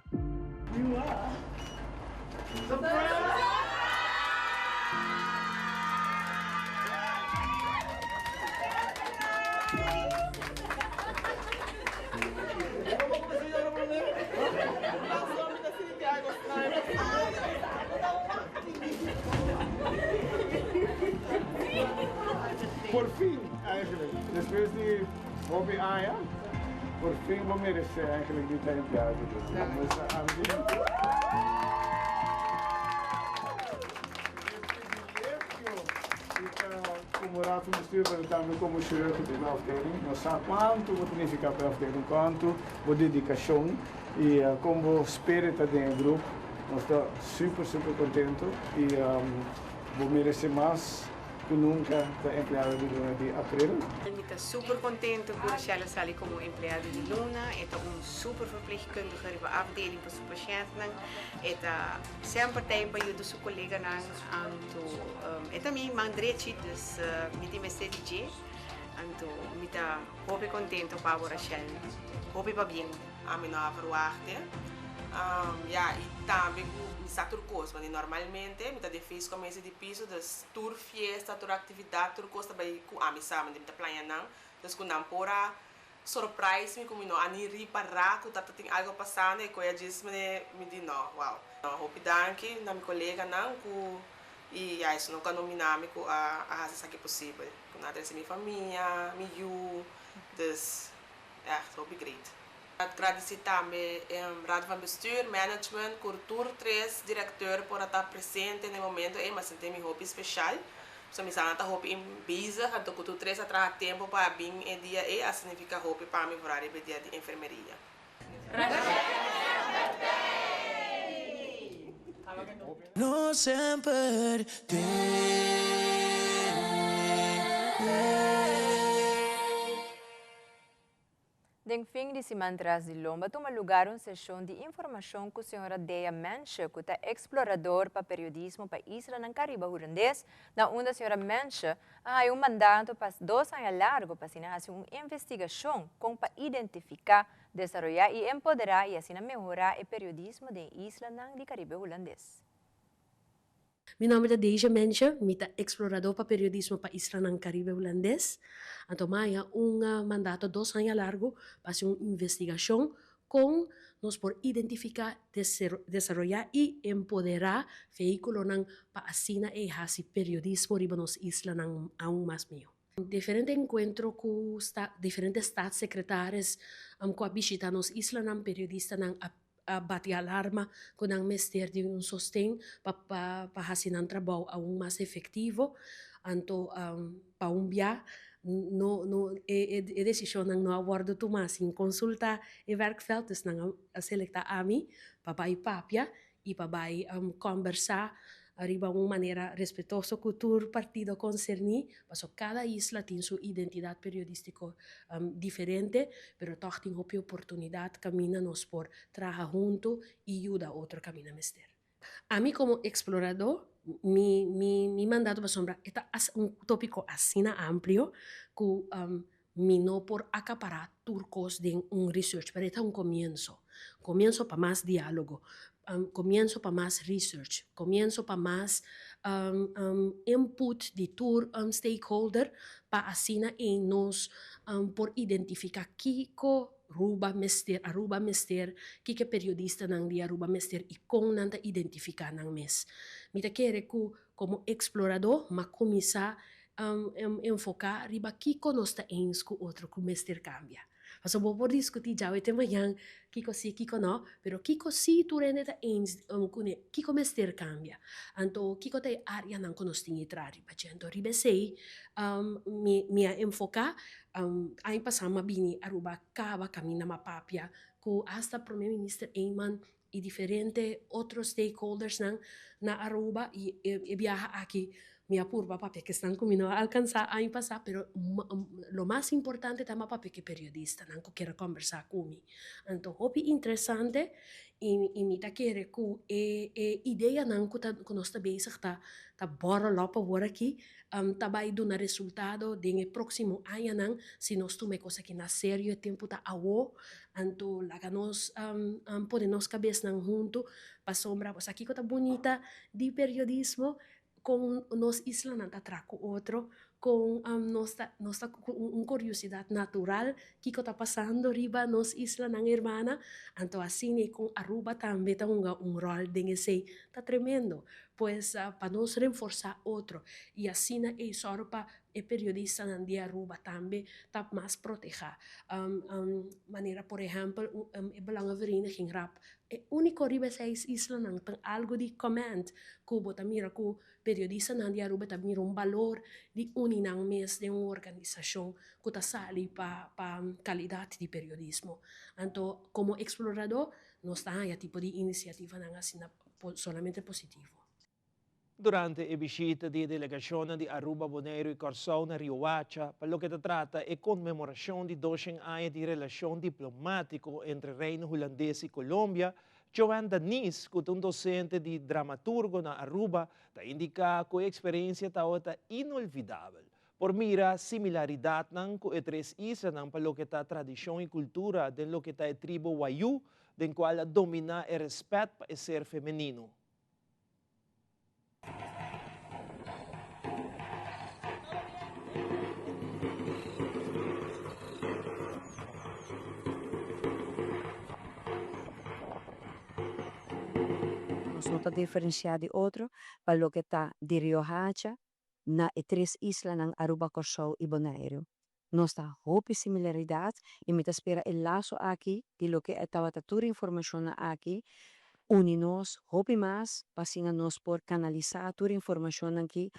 Por fin, eigenlijk, despues di Hopi aña, por fin bo meresé eigenlijk di ta empleado di Luna. Nos ta ambi. E privilegio di ta como Raad van Bestuur, pero tambe como chirurgo di e afdeling. Nos sa cuanto bo ta nifica pa e afdeling, cuanto bo dedicacion y con bo spirit ta den e grup. Nos ta super, super contento y bo merece mas. Cu nunca ta empleado di luna di april. Mi ta super contento cu Rochelle a sali como empleado di luna. E ta un super verpleegkundige riba afdeling pa su patiëntnan. E ta semper tei pa yuda su coleganan. Anto e ta mi man drechi, dus mi tin mester di dje. Anto mi ta hopi contento pa bo Rochelle. Hopi pabien. Ami no a verwachtte. Ya, y tambe cu mi sa tur cos, want normalmente mi ta den feest cu mesa di piso, dus tur fiesta, tur actividad, tur cos ta bay cu ami sa, want mi ta plania nan. Dus cu nan por a surprise mi cu mi no a ni ripara cu ta tin algo pasando y cu e djis mene mi di no, wow. Hopi danki na mi coleganan cu y ya esun cu a nomina mi cu a haci esaki posibel. Cu nan a trece mi famia, mi yu, dus echt hopi great. Gradisí tambe Raad van Bestuur, Management, ku tur tres direkteur por a ta presente na e momento ei, m'a sinti mi hopi speshal. So mi sa nan ta hopi bezig anto ku tur tres a traha tempu pa a bin e dia ei a significa hopi pa mi vooral riba e dia di enfermeria. No semper te. Den fin di siman tras di lomba tuma lugar un seshon di informashon ku señora Dea Mensche ku ta eksplorador pa periodismo pa islanan Kariba Hulandes na unda señora Mensche a haya un mandato pa dos aña largo pa asina hasi un investigashon kon pa identifiká, desaroyá i empoderá i asina mehorá e periodismo den islanan di Karibe Hulandes. Mi nomber ta Deja Mensche, mi ta explorador pa periodismo pa islanan Caribe Hulandes. Anto mi a haña un mandato dos aña largo pa haci un investigacion con nos por identifica, desaroya y empodera vehiculonan pa asina ey haci periodismo riba nos islanan aun mas miho. Diferente encuentro cu diferente staatssecretaris cu a bishita nos islanan, periodistanan a a bati alarma cu nan mester di un sosten pa pa haci nan trabou aun mas efectivo. Anto pa un bia no no e e decisionnan no a wordo tuma sin consulta e werkveld, dus nan a selecta ami pa bay papia y pa bay combersa riba un manera respetuoso cu tur partido concerni, paso cada isla tin su identidad periodistico diferente, pero tog tin hopi oportunidad caminda nos por traha hunto y yuda otro caminda mester. Ami como explorador, mi mi mi mandato pasobra e ta un topico asina amplio cu Mi no por acapará tur cos den un research, pero e ta un comienso. Comienso pa mas diálogo, comienso pa mas research, comienso pa mas input di tur stakeholder pa asina ei nos por identifica kico Ruba mester, Aruba mester, kiko e periodistanan di Aruba mester y con nan ta identifica nan mes. Mi ta kere cu Komo eksploradó m'a kuminsá enfoká riba kiko nos ta eens ku otro ku mester kambia. Pasobra bo por diskutí djawe te mañan kiko sí, kiko nò, pero kiko sí tur hende ta eens kuné, kiko mester kambia. Anto kiko ta e áreanan ku nos tin e traha riba dje. Anto riba esei mi mi a enfoká. Aña pasá m'a bini Aruba kaba kaminda m'a papia ku asta Prome Minister Eman y diferente otro stakeholdersnan na Aruba y e biaha aki mi a purba papia kesnan cu mi no a alcansa aña pasa pero lo mas importante ta mi a papia cu e periodistanan cu kier a combersa cu mi. Anto hopi interesante y mi ta kere cu e e ideanan cu ta cu nos ta bezig ta ta borrel op awor aki ta bay duna resultado den e proximo añanan si nos tuma e cos aki na serio e tempo ta awo Anto laga nos pone nos kabesnan huntu pasobra bo sa kiko ta bunita di periodismo kon nos islanan ta traha ku otro, kon nos ta nos ta ku un kuriosidat natural kiko ta pasando riba nos islanan hermana, anto asina kon Aruba tambe ta hunga un ròl den esei ta tremendo. Pues pa nos reforsá otro i asina ei sòru pa E periodistanan di Aruba tambe ta mas protehá. Manera por ehèmpel e Belangenvereniging rap. E úniko riba e seis islanan ta algu di comment ku bo ta mira ku periodistanan di Aruba ta mira un balor di uni nan mes den un organisashon ku ta sali pa pa kalidat di periodismo. Anto komo eksploradó nos ta haña tipo di inisiativanan asina solamente positivo. Durante e bishita di e delegacionnan di Aruba, Boneiru y Kòrsou na Riohacha pa loke ta trata e conmemoracion di doshen aña di relacion diplomatico entre Reino Hulandes y Colombia, Joanne Danis, cu ta un docente di dramaturgo na Aruba, ta indica cu e experiencia tabata inolvidabel. Por mira similaridadnan cu e tres islanan pa loke ta tradicion y cultura den loke ta e tribo Wayuu, den cual a domina e respet pa e ser femenino. Nos no ta diferenciá di otro pa loke ta di Riohacha na e tres islanan Aruba, Kòrsou i Boneiru. Nos ta hopi similaridat i mi ta spera e laso aki di loke e tabata tur informashonnan aki uni nos hopi mas pa asina nos por kanalisá tur informashonnan ki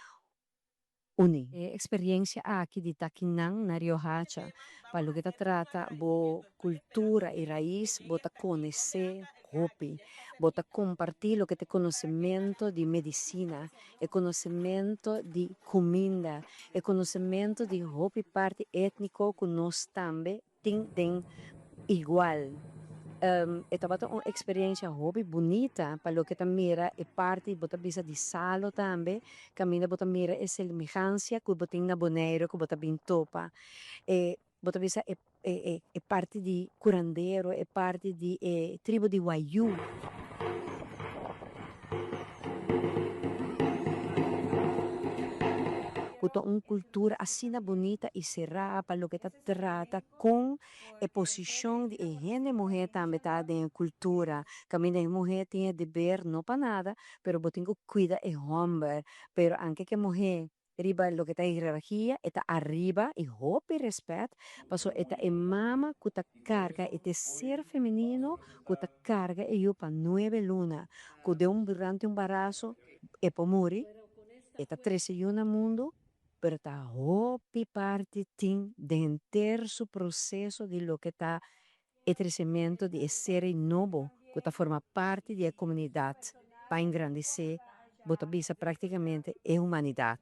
Uni. E experiencia aki di ta kinan na Riohacha pa loke ta trata bo cultura y rais bo ta conoce hopi. Bo ta comparti loke ta e conocemento di medicina, e conocemento di cuminda, e conocemento di hopi parti etnico cu nos tambe tin den igual. E tabata un experiencia hopi bunita pa loke ta mira e parti bo ta bisa di salo tambe, caminda bo ta mira e semihancia cu bo tin na Bonaire cu bo ta bin topa. E bo ta bisa e e parti di curandero, e parti di e tribu di Wayuu. Ku ta un kultura asina bunita i será pa loke ta trata kon e posishon di e hende muhé tambe ta den e kultura. Kaminda e muhé tin e deber no pa nada, pero bo tin ku kuida e hòmber. Pero anke ku e muhé Riba loke ta hierarkia e ta ariba y hopi respet paso e ta e mama cu ta carga e ta e ser femenino cu ta carga e yu pa nuebe luna cu den un durante un barazo e por muri e ta trece yu na mundo pero ta hopi parti tin den henter su proceso di loke ta e trecemento di e ser ei nobo cu ta forma parti di e comunidad pa engrandece, bo ta bisa practicamente e humanidad.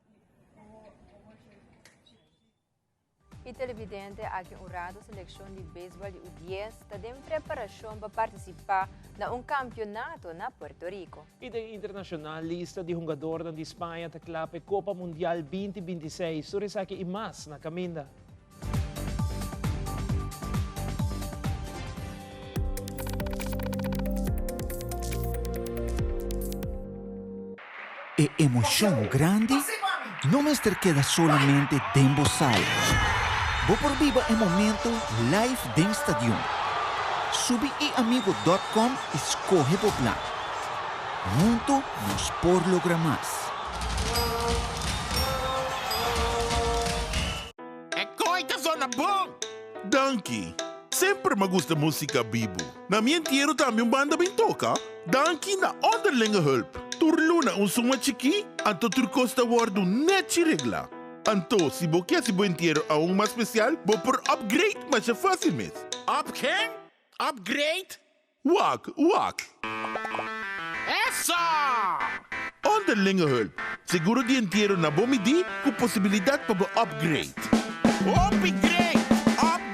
E televidente aki un rato seleccion di baseball di U dies ta den preparacion pa participa na un campeonato na Puerto Rico. Y den internacional lista di hungadornan di Spaña ta cla p'e Copa Mundial 2026. Tur esaki y mas na caminda. E emocion grandi no mester keda solamente den bo sala. Bo por biba e momento live den stadion. Subi iamigo dot com y scoge bo plan. Hunto nos por logra mas. E koe ta zona bon! Danki! Semper m'a gusta músika bibu. Na mi entiero tambe un banda bin toka. Danki na Onderlinge Hulp. Tur luna un suma chikí, anto tur kos ta wòrdu nèchi reglá. Anto, si bo ke hasi bo entiero aun mas spesial, bo por upgrade masha fásil mes. Up ken? Upgrade? Wak, wak. Eso! Onderlinge hulp, seguro di entiero na bo midí ku posibilidat pa bo upgrade. Hopi great! Upgrade!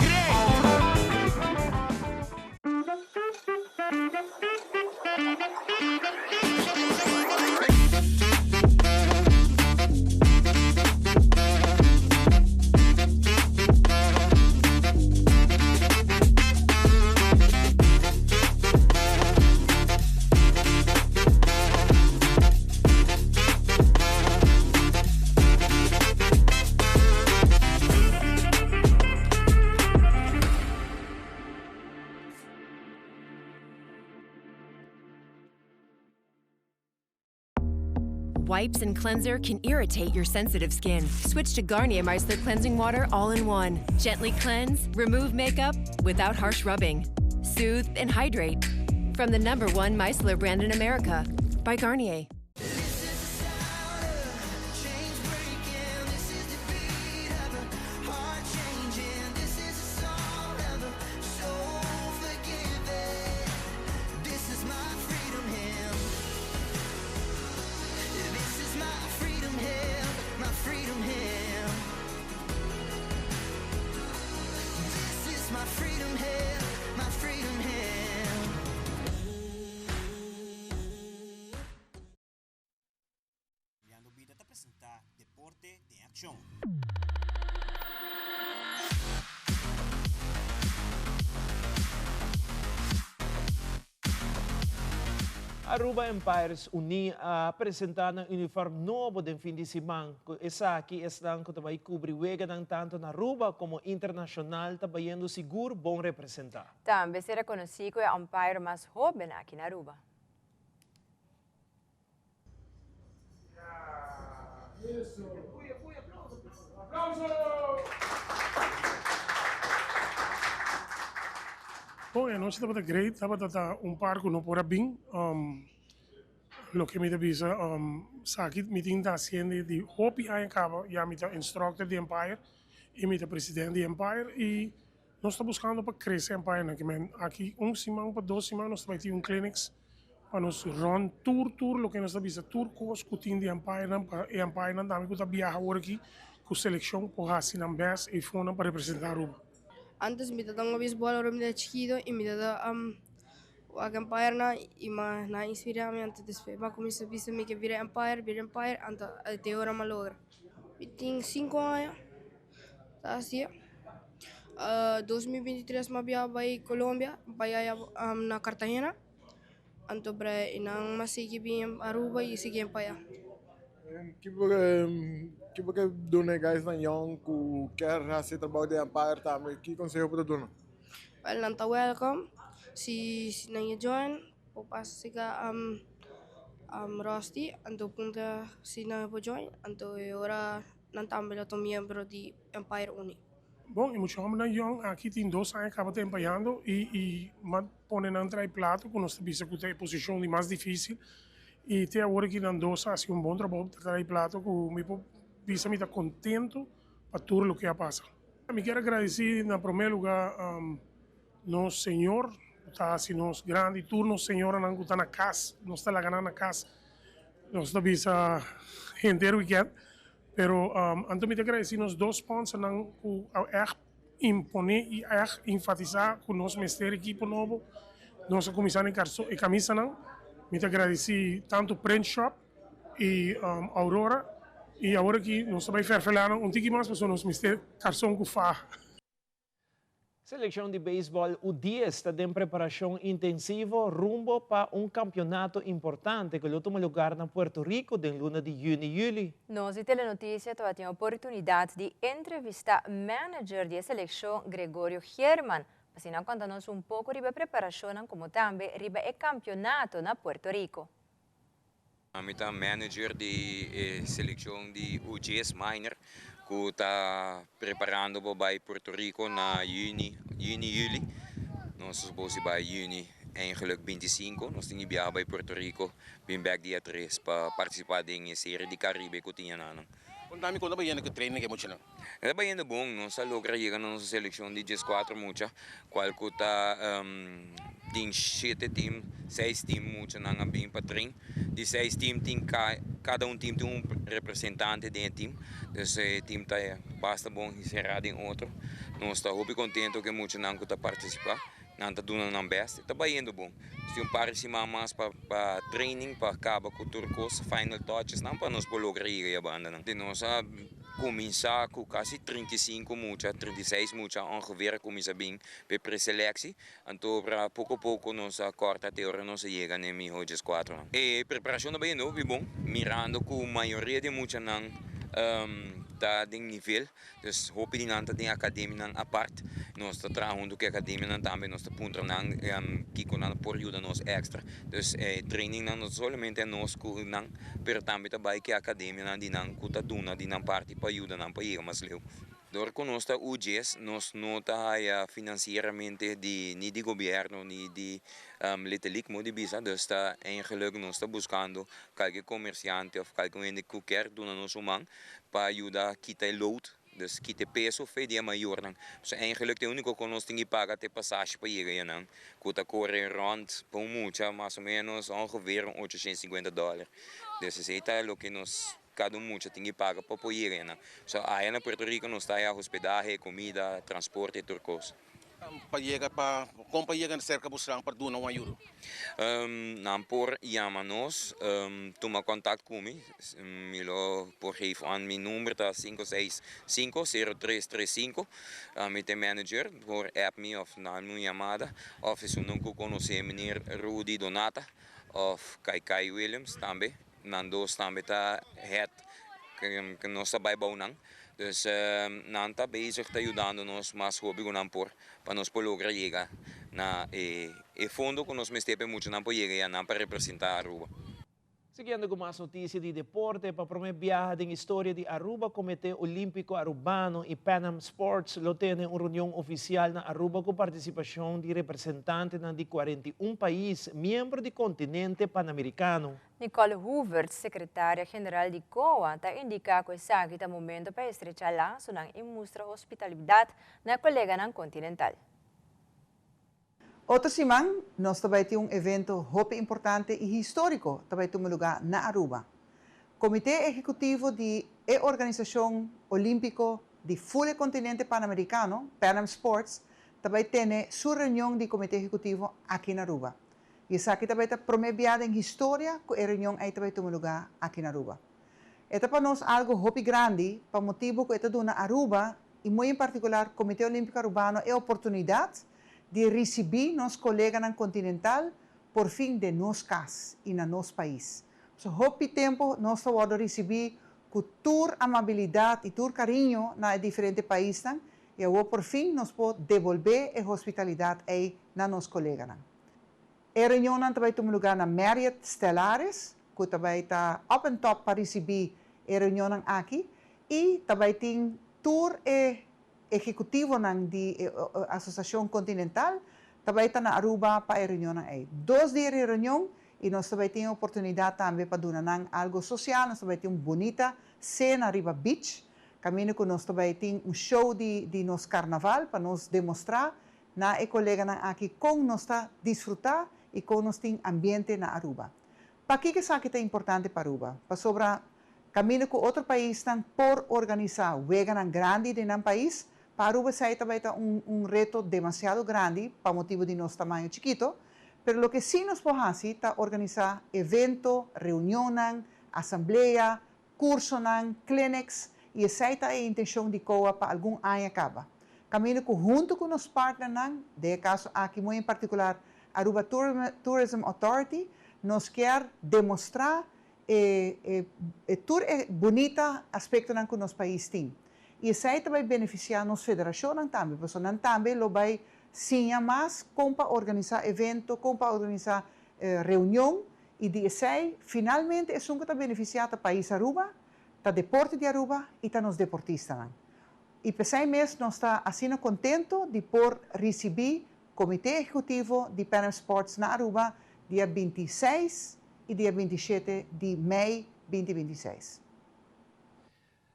Wipes and cleanser can irritate your sensitive skin. Switch to Garnier Micellar Cleansing Water all in one. Gently cleanse, remove makeup without harsh rubbing. Soothe and hydrate. From the number one micellar brand in America by Garnier. Leandro Bida ta presenta Deporte den Accion. Aruba Empires Uní a presenta nan uniform nobo den fin di siman. Cu esaki esnan cu ta bay cubri weganan tanto na Aruba como internacional ta bayendo sigur bon representa. Tambe sera conoci cu e umpire mas hoben aki na Aruba. Bon, e anochi tabata great, tabata ta un par ku no por a bin. Loke mi ta bisa, saki mi tin ta hasiendo di hopi aña kaba, ya mi ta instructor di Empire i mi ta president di Empire i nos ta buskando pa krese Empire nan. Kimen aki un siman pa dos siman nos ta bai tin un clinics pa nos run tur tur loke nos ta bisa tur kos ku tin di Empire nan pa e Empire nan tambe ku ta biaha awor aki ku selekshon por hasi nan best ei fonan pa representa Aruba. Antes mi ta tanga beisbol ora mi ta chikitu i mi ta wak umpire nan i nan inspirá mi anto despues mi a kuminsá bisa mi ke bira umpire bira umpire anto te ora mi a logra. Mi tin sinku aña ta hasié. 2023 mi a biaha bai Colombia bai aya na Cartagena anto bre i nan mi a sigui bin Aruba i sigui umpire. Ki bo ke duna e guysnan yong ku kier hasi e trabou di umpire tambe? Ki konseho bo ta duna? Wel nan ta welcome si nan ya join por pasa cerca Rusty anto puntra si nan por join anto e ora nan tambe lo ta un miembro di Empire Uni. Bon, e mucha hombernan yong aki tin dos aña caba ta empayando y y m'a pone nan trae plato cu nos ta bisa cu ta e posicion di mas dificil y te awor aki nan dos a haci un bon trabou ta trae plato cu mi por bisa mi ta contento pa tur loke a pasa. Mi kier a gradeci na prome luga nos Señor cu ta haci nos grandi, tur nos señoranan cu ta na cas, nos ta laga nan na cas, nos ta bisa henter weekend, pero anto mi ta gradeci nos dos sponsornan cu a echt impone y echt enfatisa cu nos mester ekipo nobo, nos a cuminsa na e camisanan, mi ta gradeci tanto Print Shop, y Aurora y awor aki nos ta bay ferfela nan un tiki mas pasobra nos mester carson cu faha. Seleccion di beisbol U dies ta den preparacion intensivo rumbo pa un campeonato importante cu lo tuma lugar na Puerto Rico den luna di juni y juli. Nos di Telenoticia tabatin oportunidad di entrevista manager di e seleccion Gregorio German, pa conta nos un poco riba preparacion como tambe riba e campeonato na Puerto Rico. Ami ta manager di seleccion di U10 Minor, cu ta preparando pa Puerto Rico na juni, juni, juli. Nos suppose pa juni eigenlijk 25, nos tin di biaha pa Puerto Rico, bin back dia 3 pa participa den Serie di Caribe cu tin nan. Conta mi con ta bayendo cu training cu mucha nan. Ta bayendo bon, nos a logra yega na nos seleccion di 14 mucha, cual cu ta tin 7 team, 6 team mucha nan a bin pa train. Di 6 team tin cada un team tin un representante den team. Dus e team ta basta bon sera den otro. Nos ta hopi contento cu mucha nan ta participa. Nan ta doing nan best. Ta bayendo bon. Tin un par di siman mas pa training, pa caba cu tur cos, final touches, nan pa nos logra e banda. Nan. Nos a cuminsa cu casi 35 mucha, 36 mucha ongeveer cuminsa bin pa preselectie. Anto, pa poco poco nos a corta te ora nos yega na miho 4. E preparacion ta bayendo bon, mirando cu mayoria di mucha nan ta den nivel, dus hopi di nan ta den academia nan apart. Nos ta trahando cu academia nan tambe, nos ta puntra nan kico nan por yuda nos extra. Dus training nan no solamente nos cu nan, pero tambe ta bay cu academia nan di nan cu ta duna di nan parti pa yuda nan pa yega mas leu. Door cu nos ta U10, nos no ta haya financieramente di, ni di gobierno, ni di Little League, mo di bisa. Dus ta eigenlijk nos ta buscando cualkier comerciante of cualkier hende cu kier duna nos un man pa yuda kita e load, dus kita peso for di mayor nan. Dus eigenlijk e unico cu nos tin cu paga ta pasashi pa yega nan. Cu ta core rond pa un mucha mas o menos ongeveer 850 dollar. Dus esey ta loke nos cada un mucha tin cu paga pa por yega nan. So aya na Puerto Rico nos ta hospedahe, comida, transporte, tur cos. Pa yega pa con pa yega cerca bo pa duna un ayudo. Nan por yama nos, tuma contact cu mi. Mi lo por geef aan mi number ta 565-0335. Mi ta manager por app mi of na un yamada of si no conoce meneer Rudy Donata of Kai Kai Williams tambe. Nan dos tambe ta head cu nos ta bay nan. Dus nan ta bezig ta yudando nos mas hopi cu nan por pa nos por logra yega na e fondo cu nos mester mucha nan por yega nan pa representa Aruba. Siguiendo cu mas noticia di deporte, pa prome biaha den historia di Aruba Comite Olimpico Arubano y Pan Am Sports lo tene un reunion oficial na Aruba cu participacion di representantenan di 41 pais miembro di continente Panamericano. Nicole Hoevertsz, secretaria general di COA, ta indica cu esaki ta momento pa estrecha lasonan y mustra hospitalidad na e coleganan continental. Otro siman nos ta bai tin un evento hopi importante y historico ta bai tuma luga na Aruba. Comite Ehecutivo di e organisacion Olimpico di ful e continente Panamericano, Pan Am Sports, ta bai tene su reunion di Comite Ehecutivo aki na Aruba. Y esaki ta bai ta prome bia den historia cu e reunion ey ta bai tuma luga aki na Aruba. E ta pa nos algo hopi grandi pa motibo cu e ta duna Aruba y muy en particular Comite Olimpico Arubano e oportunidad di ricibi nos coleganan continental por fin den nos cas y na nos pais. So hopi tempo nos ta wordo ricibi cu tur amabilidad y tur cariño na e diferente paisnan y awor por fin nos por debolbe e hospitalidad ey na nos coleganan. E reunionnan ta bay tuma lugar na Marriott Stellaris cu ta bay ta up and top pa ricibi e reunionnan aki y ta bay tin tur e Ehecutivonan di e Asociacion Continental ta bay ta na Aruba pa e reunionnan ey. Dos dia di reunion y nos ta bay tin e oportunidad tambe pa duna nan algo social, nos ta bay tin un bunita cena riba beach, caminda cu nos ta bay tin un show di di nos carnaval pa nos demostra na e coleganan aki con nos ta disfruta y con nos tin ambiente na Aruba. Pakico esaki ta importante pa Aruba? Pasobra Kaminda ku otro paisnan por organisá weganan grandi den nan pais, pa Aruba esei ta bai ta un un reto demasiado grandi pa motibu di nos tamaño chikito, pero loke sí nos por hasi ta organisá evento, reunionnan, asamblea, kursonan, clinics, i esei ta e intenshon di COA pa algun aña kaba. Kaminda ku huntu ku nos partnernan, den e kaso aki muy en partikular Aruba Tourism Authority, nos kier demostrá e e e tur e bunita aspectonan cu nos pais tin. Y esey ta bay beneficia nos federacionnan tambe, pasobra nan tambe lo bay siña mas con pa organisa evento, con pa organisa reunion, y di esey finalmente esun cu ta beneficia ta pais Aruba, ta deporte di Aruba y ta nos deportistanan. Y p'esey mes nos ta asina contento di por ricibi Comite Ehecutivo di Pan Am Sports na Aruba dia 26 y dia 27 di mei 2026.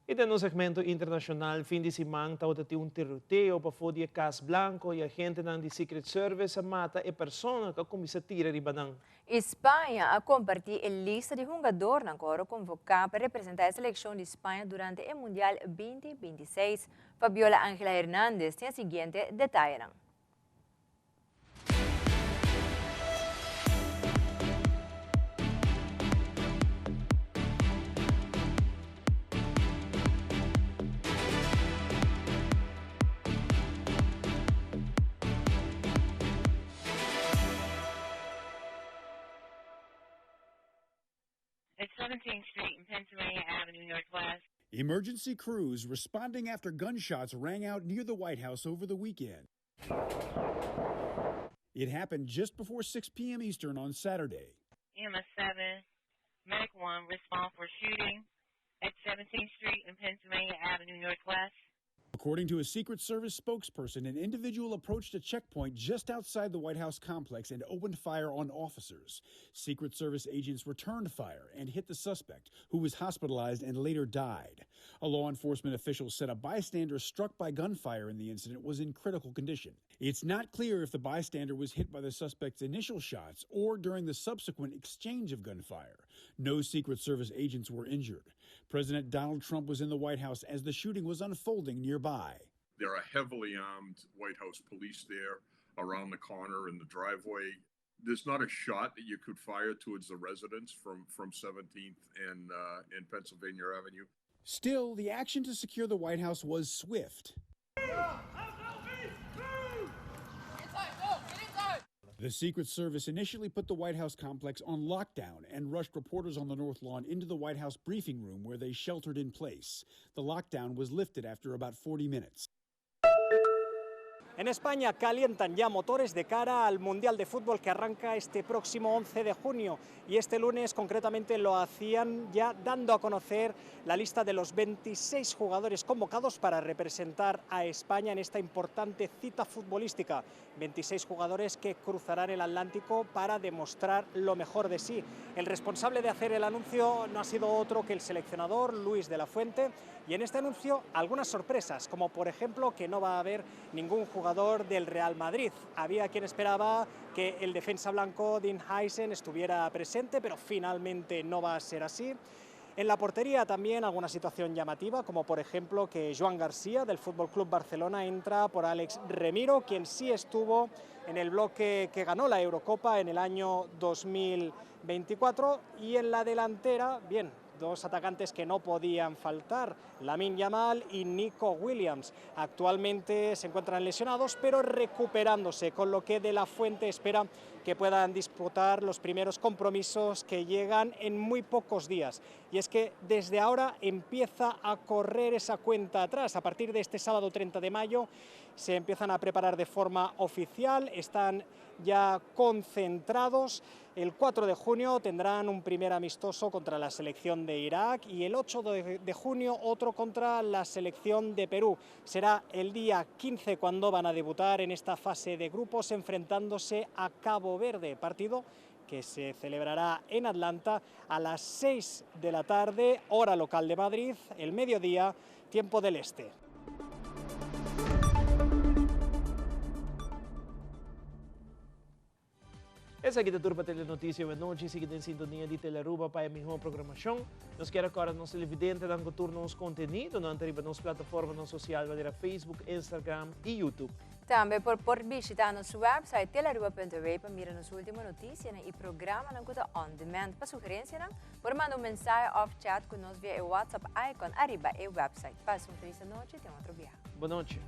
Y den nos segmento internacional, fin di siman tabata tin un tiroteo pafó di e Cas Blanco y agentenan di Secret Service a mata e persona cu a cuminsa tira riba nan. Spaña a comparti e lista di hungadornan cu oro convoca pa representa e seleccion di Spaña durante e Mundial 2026. Fabiola Angela Hernandez tin e siguiente detayenan. At 17th Street and Pennsylvania Avenue Northwest. Emergency crews responding after gunshots rang out near the White House over the weekend. It happened just before 6 p.m. Eastern on Saturday. EMS 7, Medic 1, respond for shooting at 17th Street and Pennsylvania Avenue Northwest. According to a Secret Service spokesperson, an individual approached a checkpoint just outside the White House complex and opened fire on officers. Secret Service agents returned fire and hit the suspect, who was hospitalized and later died. A law enforcement official said a bystander struck by gunfire in the incident was in critical condition. It's not clear if the bystander was hit by the suspect's initial shots or during the subsequent exchange of gunfire. No Secret Service agents were injured. President Donald Trump was in the White House as the shooting was unfolding nearby. There are heavily armed White House police there around the corner in the driveway. There's not a shot that you could fire towards the residents from, from 17th and, uh, and Pennsylvania Avenue. Still, the action to secure the White House was swift. The Secret Service initially put the White House complex on lockdown and rushed reporters on the North Lawn into the White House briefing room where they sheltered in place. The lockdown was lifted after about 40 minutes. En España calientan ya motores de cara al Mundial de Fútbol que arranca este próximo 11 de junio y este lunes concretamente lo hacían ya dando a conocer la lista de los 26 jugadores convocados para representar a España en esta importante cita futbolística. 26 jugadores que cruzarán el Atlántico para demostrar lo mejor de sí. El responsable de hacer el anuncio no ha sido otro que el seleccionador Luis de la Fuente y en este anuncio algunas sorpresas, como por ejemplo que no va a haber ningún jugador del Real Madrid. Había quien esperaba que el defensa blanco Dean Huijsen estuviera presente, pero finalmente no va a ser así. En la portería también alguna situación llamativa, como por ejemplo que Joan García del Fútbol Club Barcelona entra por Alex Remiro, quien sí estuvo en el bloque que ganó la Eurocopa en el año 2024. Y en la delantera, bien, dos atacantes que no podían faltar, Lamine Yamal y Nico Williams. Actualmente se encuentran lesionados, pero recuperándose, con lo que De La Fuente espera que puedan disputar los primeros compromisos que llegan en muy pocos días. Y es que desde ahora empieza a correr esa cuenta atrás. A partir de este sábado 30 de mayo se empiezan a preparar de forma oficial, están ya concentrados. El 4 de junio tendrán un primer amistoso contra la selección de Irak y el 8 de junio otro contra la selección de Perú. Será el día 15 cuando van a debutar en esta fase de grupos enfrentándose a Cabo Verde, partido que se celebrará en Atlanta a las 6 de la tarde, hora local de Madrid, el mediodía, tiempo del este. Esaki ta tur pa Telenoticia awe nochi. Sigui den sintonia di Telearuba pa e miho programacion. Nos kier a corda nos televidentenan cu tur nos contenidonan ta riba nos plataformanan social manera Facebook, Instagram y YouTube. Tambe por por bishita nos website telearuba.aw pa mira nos ultimo noticianan y programanan cu ta on demand. Pa sugerencianan por manda un mensahe of chat cu nos via e WhatsApp icon ariba e website. Pasa un feliz anochi, te un otro biaha. Bon nochi.